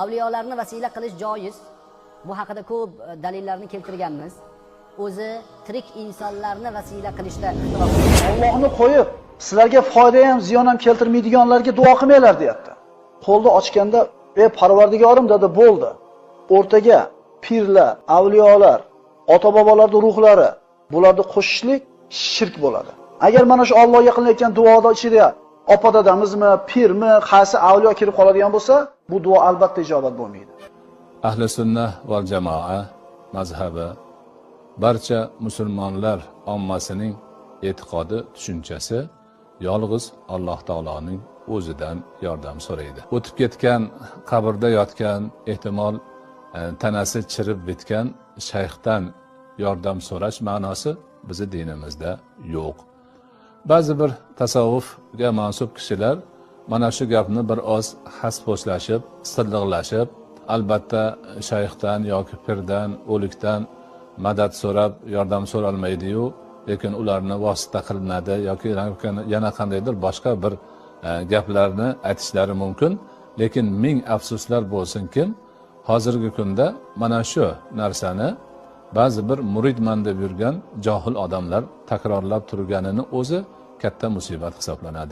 Avliyolarni vasila qilish joiz. Bu haqida ko'p dalillarni keltirganmiz. O'zi tirik insonlarni vasila qilishda ixtilof. Allohni qo'yib, sizlarga foyda ham, ziyon ham keltirmaydiganlarga duo qilmanglar deyapti. Qo'lni ochganda, "Ey Parvardigorim" dedi, bo'ldi. O'rtaga pirlar, avliyolar, ota-bobolarning ruhlari, bularni qo'shishlik shirk bo'ladi. Agar mana shu Allohga qilinayotgan duoda ichida opa dadamizmi, pirmi, qaysi avliyo kirib qoladigan bo'lsa, bu duo albatta ijobat bo'lmaydi. Ahli sunnah val jamoa mazhabi barcha musulmonlar ommasining e'tiqodi tushunchasi yolg'iz Alloh taoloning o'zidan yordam so'raydi. O'tib ketgan, qabrda yotgan, ehtimol tanasi chirib bitgan shayxdan yordam so'rash ma'nosi bizi dinimizda yo'q. Ba'zi bir tasavvufga mansub kishilar mana shu gapni bir oz haspo'shlashib, silliqlashib, albatta shayxdan yoki pirdan, o'likdan madad so'rab yordam so'ralmaydi-yu, lekin ularni vosita qilinadi yoki yana qandaydir boshqa bir gaplarni aytishlari mumkin. Lekin ming afsuslar bo'lsinkim, hozirgi kunda mana shu narsani ba'zi bir muridman deb yurgan johil odamlar takrorlab turganini o'zi katta musibat hisoblanadi.